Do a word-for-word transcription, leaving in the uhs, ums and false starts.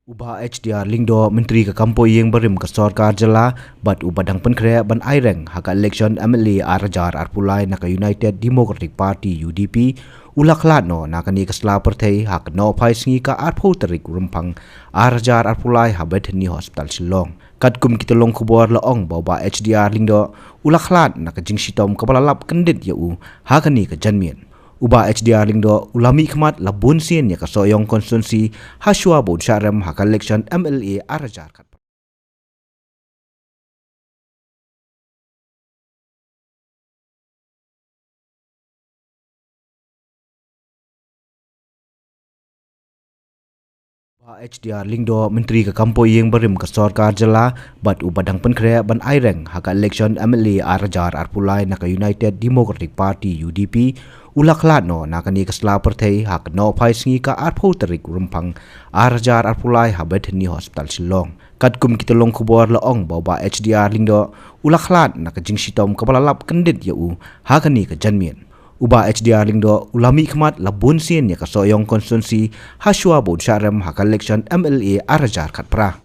U Bah H D R Lyngdoh, Myntri ka Kam Poh Ïing barim ka Sorkar Jylla bad uba dang pynkhreh ban aireng ha ka elekshon M L A ar hajar arphew lai na ka United Democratic Party, U D P, u la khlad noh na kane ka sla pyrthei ha ka nohphai sngi ka arphew tarik u Rymphang ar hajar arphew lai ha Bethany Hospital Shillong. Katkum ki tyllong khubor la ong ba u Bah H D R Lyngdoh u la khlad na ka jingshitom kaba la lap kyndit ïa u ha kane ka janmiet. U Bah H D R Lyngdoh u la mihkhmat la bun sien ïa ka Sohiong Constituency hashwa ba un shah rem ha ka elekshon M L A ar hajar khatphra. Bah H D R Lyngdoh, Myntri ka Kam Poh Ïing barim ka Sorkar Jylla bad uba dang pynkhreh ban aireng ha ka elekshon M L A ar hajar arphew lai na ka United Democratic Party, U D P, u la khlad noh na kane ka sla pyrthei ha ka nohphai sngi ka arphew tarik u Rymphang ar hajar arphew lai ha Bethany Hospital Shillong. Katkum ki tyllong khubor la ong ba u Bah H D R Lyngdoh u la khlad na ka jingshitom kaba la lap kyndit ïa u ha kane ka janmiet. U Bah H D R Lyngdoh u la mihkhmat la bun sien ïa ka Sohiong Constituency hashwa ba un shah rem ha ka elekshon M L A ar hajar khatphra.